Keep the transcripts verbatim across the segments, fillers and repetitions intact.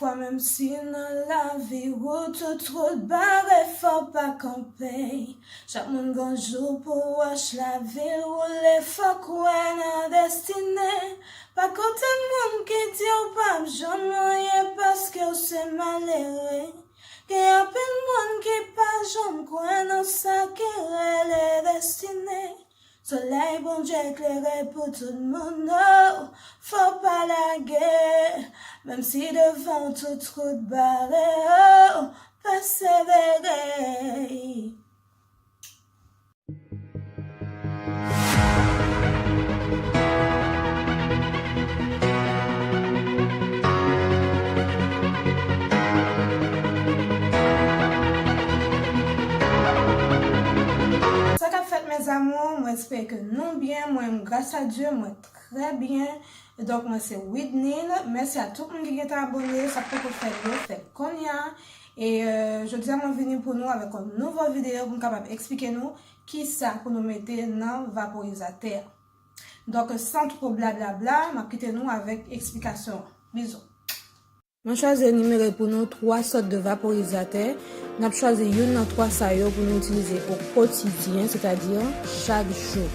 Kwa menm si nan lavi ou tout wout bare, fò w pa kanpe. Chak moun gon jou pou w wach lavi l woule, fò w kwè nan destine. Pa koute moun ki di w p ap janm anyen paske w se malere. Gen anpil moun ki pa janm kwè nan sa ki rele destine. Solèy Bondye klere pou tout moun, oh, fò w pa lage. Menm si devan w tout wout bare, oh, pèsevere. Sa k ap fèt, mes amours? Mwen espere ke nou byen. Mwen menm, gras a Dye, mwen trè byen. Donk, mwen se Widnine. Mèsi a tout moun ki gentan abòne. Sa k poko fèt yo, fèt kounye a. E, euh, jodi a, mwen vini pou nou avèk yon nouvo videyo pou m kapab eksplike nou kisa pou nou mete nan vaporizatè a. Donk, san twò blablabla, m ap kite nou avèk eksplikasyon an. Bizou. Mwen chwazi enimere pou nou twa sòt de vaporizatè. N ap chwazi youn nan twa sa yo pou nou itilize o kotidyen, sètadi chak jou.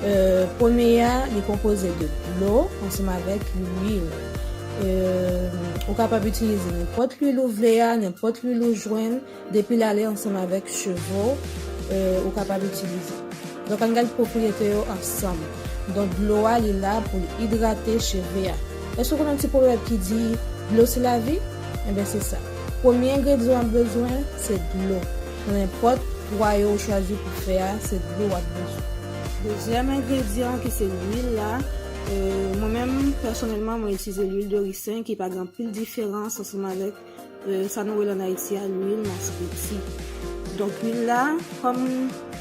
Euh, premye a, li konpoze de dlo ansanm avèk lwil. Euh, ou kapab itilize nenpòt lwil ou vle a, nenpòt lwil ou jwenn, depi l ale ansanm avèk cheve w, euh, ou kapab itilize. Donk, ann gade pwopriyete yo ansanm. Donk, dlo a, li la pou l idrate cheve a. Èske w konn yon ti pwovèb ki di, "Dlo se lavi"? Enben, se sa. Premye engredyan w ap bezwen, se dlo. Nan nenpòt twa yo ou chwazi pou fè a, se dlo w ap bezwen. Dezyèm engredyan ki se lwil la, euh, mwen menm, pèsonèlman, mwen itilize lwil de ricin ki pa gen anpil diferans ansanm avèk euh, sa nou rele ann Ayiti a lwil maskriti. Donk, lwil la, kòm,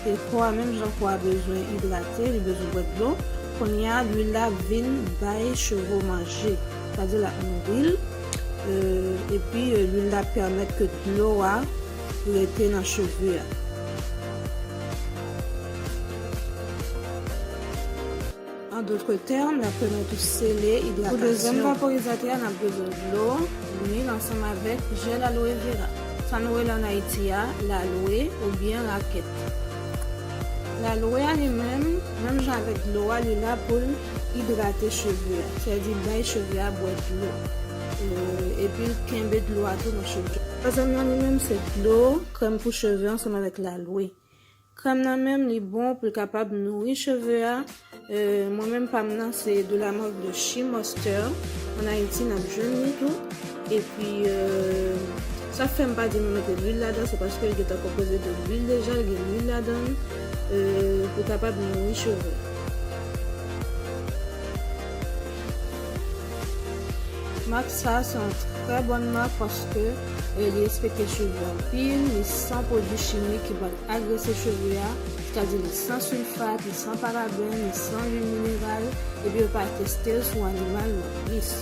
e, kò a, menm jan kò a bezwen idrate, li bezwen bwè dlo, kounye a, lwil la vin bay cheve w manje. Sètadi l ap nouri l, euh, epi, euh, lwil la pèmèt ke dlo a rete nan cheve a. An dotre tèm, l ap pèmèt ou sele idratasyon. Pou dezyèm vaporizatè a, n ap bezwen dlo, lwil ansanm avèk jèl aloe vera. Sa nou rele ann Ayiti a, lalwe oubyen rakèt. Lalwe a li menm, menm jan avèk dlo a, li la pou l idrate cheve a. Sètadi bay cheve a bwè dlo. Euh, epi l kenbe dlo a tou nan cheve. Twazyèm nan li menm se dlo, krèm pou cheve ansanm avèk lalwe. Krèm nan menm, li bon pou l kapab nouri cheve a. Euh, mwen menm, pa m nan, se de la marque de She Moisture. Ann Ayiti, n ap jwenn li tou. Epi, euh, sa k fè m pa di nou mete lwil ladan, se paske l gentan konpoze de lwil deja, l gen lwil ladan l, euh, pou kapab nouri cheve. Mak sa a se yon trè bòn mak paske, e, li respekte cheve anpil, li san pwodui chimik ki pral agrese cheve a, sètadi li san silfat, li san paraben, li san lwil mineral, epi yo pa teste l sou animal nonplis.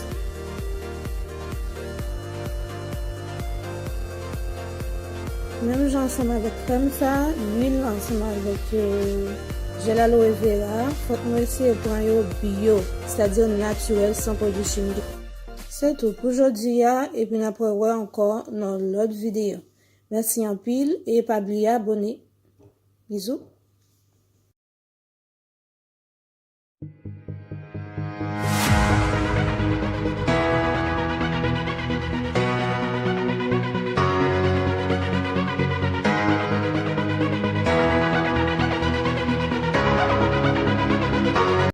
Menm jan ansanm avèk krèm sa, lwil ansanm avèk, euh, jèl aloe vera, fòk nou eseye pran yo bio, sètadi natirèl, san pwodui chimik. Se tou pou jodi a, epi n ap rewè ankò nan lòt videyo. Mèsi anpil e pa bliye abòne. Bizou.